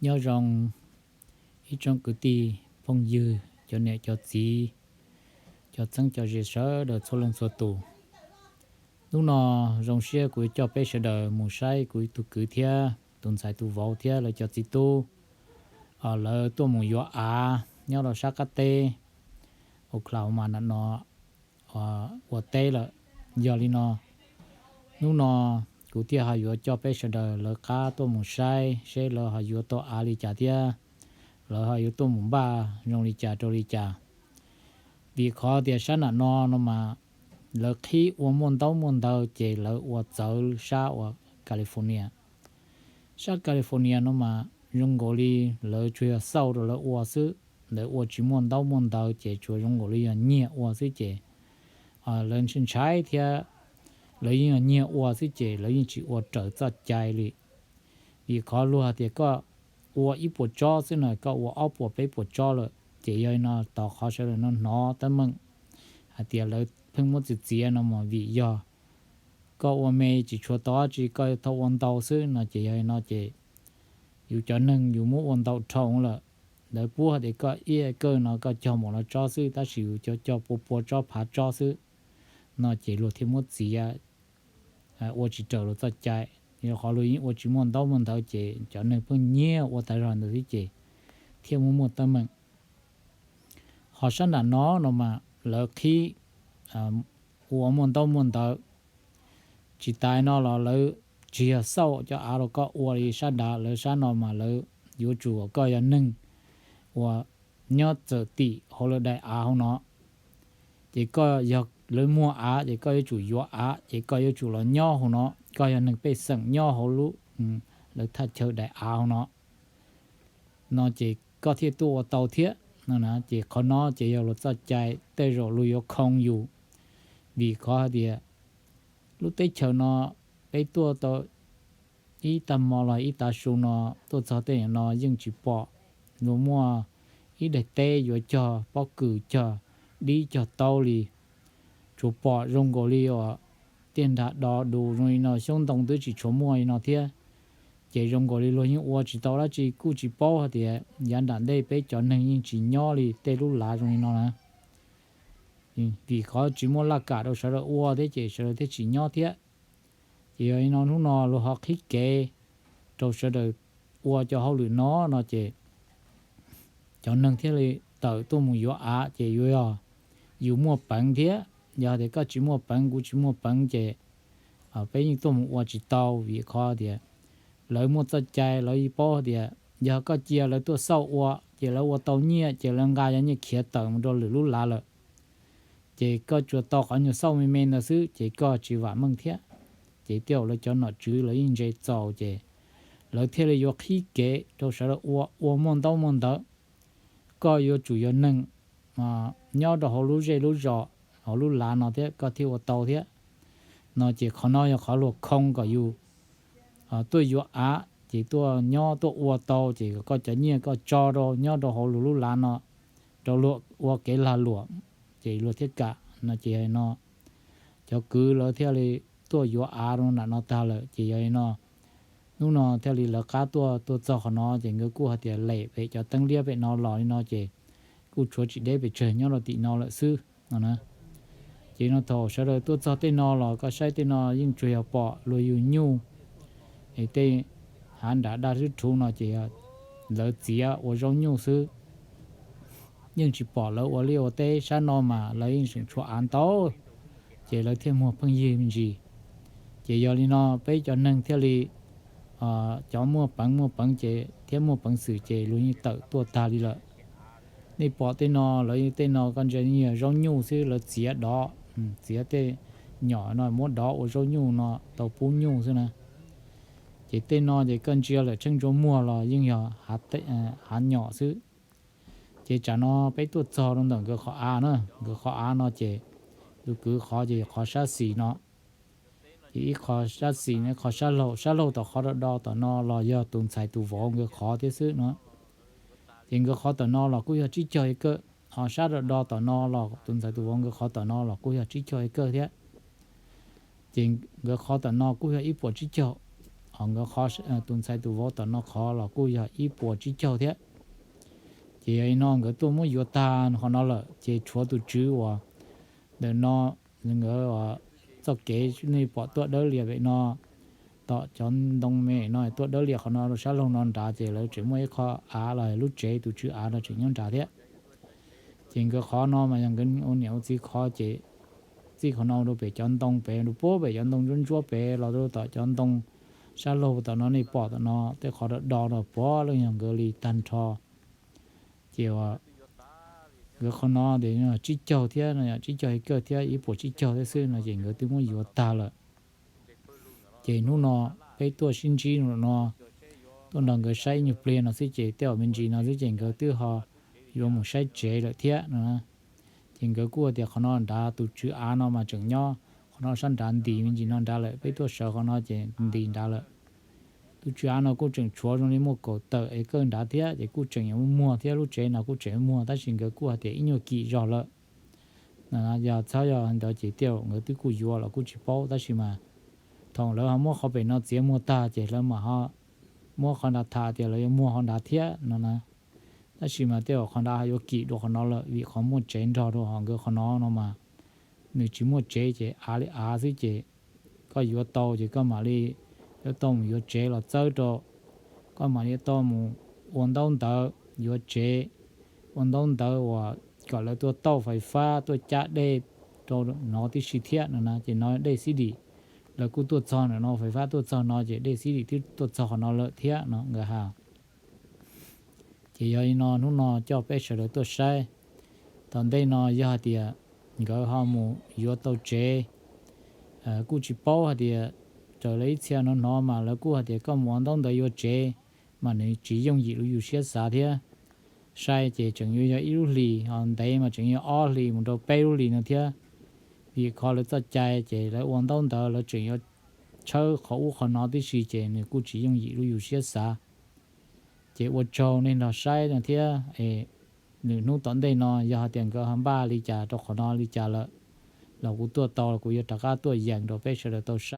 Nyob zoo ib tsoom kwv tij phooj ywg, cov niam cov txiv, cov txheeb cov ze sawv daws txhua leej txhua tus. Hnub no zoo siab kuv yuav coj peb sawv daws mus saib kuv tus kwv thiab tus ntxhais tus vauv thiab lawv cov txiv tub, lawv tuaj mus yuav av nyob rau sab qab teb Oklahoma no ua teb lawm. Yog li no, hnub no kuv thiaj ho yuav coj peb sawv daws lawv qab tuaj mus saib seb lawv ho yuav tau av li cas thiab lawv ho yuav tuaj mus npaj zoo li cas rau li cas. Vim qhov tias sab nram no no mas lawv qhib ua muaj ntaub muaj ntawv ces lawv ua txawv sab uas California. Sab California no mas zoo nkaus li lawv tsuas yog xauj rau lawv ua xwb, lawv ua tsis muaj ntaub muaj ntawv ces tsuas zoo nkaus li yog nyiag ua xwb ces lawv ntshai ntshai thiab lawv yeej yog nyiag ua xwb ces lawv yeej tsis ua raws txoj cai li. Vim qhov luag hais tias koj ua ib puas tsob xwb no koj ua ob puas peb puas tsob lawm ces yog li no tos qhov sawv daws no hnov teeb meem hais tias lawv pheej muab txiav txiav no mas vim yog koj ua me tsis tshua tau dab tsi, koj yuav tau ua ntau xwb no ces yog li no ces yus cov neeg yus muab ua ntau dhau lawm. Lawv pub hais tias koj ib kawj no koj cog npaum no tsob xwb tab sis yus cog cog pua pua tsob phav tsob xwb no ces luag thiaj muab txiav ua tsis raws luag txoj cai. Yog qhov luag yeej ua tsis muaj ntaub muaj ntawv ces cov neeg pheej nyiag ua tas zog ntawd xwb ces thiaj muaj muaj teeb meem. Ho sab nram no no mas lawv qhib ua muaj ntaub muaj ntawv. Tsis tas no los lawv tsis yog xauj cov av rau koj ua li sab nrad, lawv sab no mas lawv yuav tsum koj yog neeg uas nyob txawm tim hauv lawv daim av hauv no. Ces koj yog lawv muag av ces koj yuav tsum yuav av ces koj yuav tsum los nyob hauv no, koj yog neeg pej xeem nyob hauv lub lawv thaj chaw daim av hauv no no ces koj thiaj tuaj ua tau thiab no. Ces qhov no ces yog luag txoj cai tej zaum luag yuav khoo yus, vim qhov hais tias lub teb chaws no peb tuaj tau ib tag hmo los ib tav su no tuaj txog tej no yeej tsis pom luag muaj ib daim teb yuav cog pob kws cog dib cog taub li. Tsuas pom zoo nkaus li uas tiaj nrag do dus zoo li no, xyoob ntoo twb tsis tshua muaj li no thiab. Ces zoo nkaus li luag yeej ua tsis tau dab tsi, kuj tsis paub hais tias yav nram ntej peb cov neeg yeej tsis nyob li tej lub lav zoo li no na. Vim qhov tsis muaj laj kam rau sawv daws ua thiab ces sawv daws thiaj tsis nyob thiab. Ces yog li no hnub no luag ho qhib kev rau sawv daws ua cov hauj lwm no no ces cov neeg thiaj li tawm tuaj mus yuav av ces yuav yog yus muaj peev thiab. Yog tias koj tsis muaj peev, kuv tsis muaj peev ces peb yeej tuaj mus ua tsis tau, vim qhov tias lawv muaj txoj cai, lawv yeej paub tias yog koj cia lawv tuaj xauj ua ces lawv ua tau nyiaj ces lawv nqa cov nyiaj khiav tawm mus rau lwm lub lav lawm. Ces koj tsuas tau qhov nyuag xauj me me ntawd xwb ces koj tsis vam meej thiab. Ces tej zaum lawv cov nom tswv lawv yeej ntse txaus ces lawv thiaj li yuav qhib kev rau sawv daws ua, ua muaj ntaub muaj ntawv. Koj yuav tsum yog neeg nyob rau hauv lub zej lub zos, hauv lub lav no thiab koj thiaj ua tau thiab no. Ces qhov no yog qhov luag khoo kom yus tuaj yuav av ces tuaj nyob tuaj ua tau ces kom koj cov nyiaj koj tso rau nyob rau hauv luag lub lav no rau luag ua kev lag luam ces luag thiaj kam no. Ces no cov kwv lawv thiaj li tuaj yuav av rau nram no tag lawm ces yog li no hnub no thiaj li lawv qab tuaj tuaj txog qhov no ces nkawd kuj hais tias lem pem cov teeb liab pem no los li no ces kuj tshuav tsis deb pes tsawg nyob rau tim no lawm xwb no na. Ces no thaum sawv daws tuaj txog tej no los koj saib tej no yeej tsuas yog pom luag yug nyuj es tej hav nram daj rhwb rhuv no ces lawv txiav ua zaub nyuj xwb. Yeej tsis pom lawv ua liaj ua teb, sab no mas lawv yeej tseem tshuav av ntau ces lawv thiaj muag pheej yig me ntsis. Ces yog li no peb cov neeg thiaj li cov muaj peev muaj peev ces thiab muaj peev xwm ces luag yeej tawm tuaj tag li lawm. Nej pom tej no lawv tej no koj ntsia yeej yog zaub nyuj xwb, lawv txiav dov, txiav tej nyom no muab dov ua zaub nyuj no tau pub nyuj xwb na. Ces tej no ces koj ntsia lawm tsheej ntsuab muag los yeej yog hav nyom xwb. Ces tsam no peb tuaj txog rau ntawm nkawd qhov av na, nkawd qhov av no ces tus kwv qhov ces qhov sab xis no. Ces ib qho sab xis no, qhov sab laug, sab laug tom qhov do do tom no los yog tus ntxhais tus vauv nkawd qhov thiab xwb no. Ces nkawd qhov tom no los kuj yog tsib caug ib kawj, ho sab do do tom no los tus ntxhais tus vauv nkawd qhov tom no los kuj yog tsib caug ib kawj thiab. Ces nkawd qhov tom no kuj yog ib puas tsib caug, Hos nkawd qhov, tus ntxhais tus vauv tom no qhov los kuj yog ib puas tsib caug thiab. Ces yog li no nkawd tuaj muab yuav tag qhov no lawm ces tshuav tus tswv uas ntawm no, nkawd txoj kev nej pom tuaj dawb lias pem no, tom cov ntoo me no tuaj dawb lias qhov no rau sab laug no nrad ces lawv tseem muaj ib qho av los lub tsev tus tswv av no tseem nyob nrad thiab. Ces nkawd qhov no mas yog nkawd ua niam ua txiv qhov ces txij qhov no rau pem cov ntoo pem, rau puag pem cov ntoo ntsuab ntsuab pem los rau tom cov ntoo sab laug tom no nej pom tom no tej qhov do do rau puag leej yog nkawd li tag nrho. Ces nkawd qhov no ces tsib caug thiab no, tsib caug hais kawg thiab ib puas tsib caug thiab xwb no ces nkawd twb muab yuav tag lawm. Ces hnub no peb tuaj sib ntsib no, tuaj nrog nkawd saib ib nyuag pliag no xwb ces tej uas me ntsis no xwb ces nkawd twb ho yuav mus saib tsev lawm thiab no. Ces nkawd kuj tias qhov no nrad tus tswv av no mas tseem nyob qhov no sab nrad ntis me ntsis no nrad lawm, peb tuaj sawv qhov no ces ntis nrad lawm. Tus tswv av no kuj tseem tshuav zoo li muaj kaum tawm es kawg nrad thiab ces kuj tseem yuav muag thiab, lub tsev no kuj tseem muag tab sis nkawd kuj hais tias ib nyuag kim zog lawm. Yog txhob yog ntawd ces tej zaum nkawd twb kuj yuav los kuj tsis paub tab sis mas thaum lawv ho muab qhov pem no txiav muag tag ces lawv mam ho muab qhov nrad tham tias lawv yuav muag qhov nrad thiab no na. Tab sis mas tej zaum qhov nrad ho yuav kim dua qhov no lawm vim qhov muaj tsev nrog rau hos nkawd qhov no no mas nws tsis muaj tsev ces av li av xwb ces koj yuav tau ces koj mam li yuav tau mus yuav tsev los txawb rau, koj mam li tau mus ua ntaub ntawv yuav tsev, ua ntaub ntawv uas kom lawv tuaj tauj fais fab tuaj cab dej rau no tib si thiab no na. Ces no dej xib dim lawv kuj tuaj txog ntawm no, fais fab tuaj txog no ces dej xib dim twb tuaj txog qhov no lawm thiab no nkawd hais. Ces yog li no hnub no coj peb sawv daws tuaj saib. Tom ntej no yog hais tias nkawd ho mus yuav tau tsev, kuj tsis paub hais tias, raws lawv ib txhia no hnov mas lawv kuj hais tias koj mus ua ntaub ntawv yuav tsev mas nws tsis yooj yim li yus siab xav thiab. Sai ces tseem yuav yog ib lub hlis, ho ntev mas tseem yog ob hlis mus rau peb lub hlis no thiab. Vim qhov lawv txoj cai ces lawv ua ntaub ntawv lawv tseem yuav tshawb qhov ub qhov no tib si ces nws kuj tsis yooj yim li yus siab xav. Ces ua tsaug nej nrog saib no thiab, nws hnub tom ntej no yog hais tias nkawd ho npaj li cas rau qhov no li cas lawm los kuv tuaj tau los kuv yuav rov qab tuaj yees rau peb sawv daws tau saib.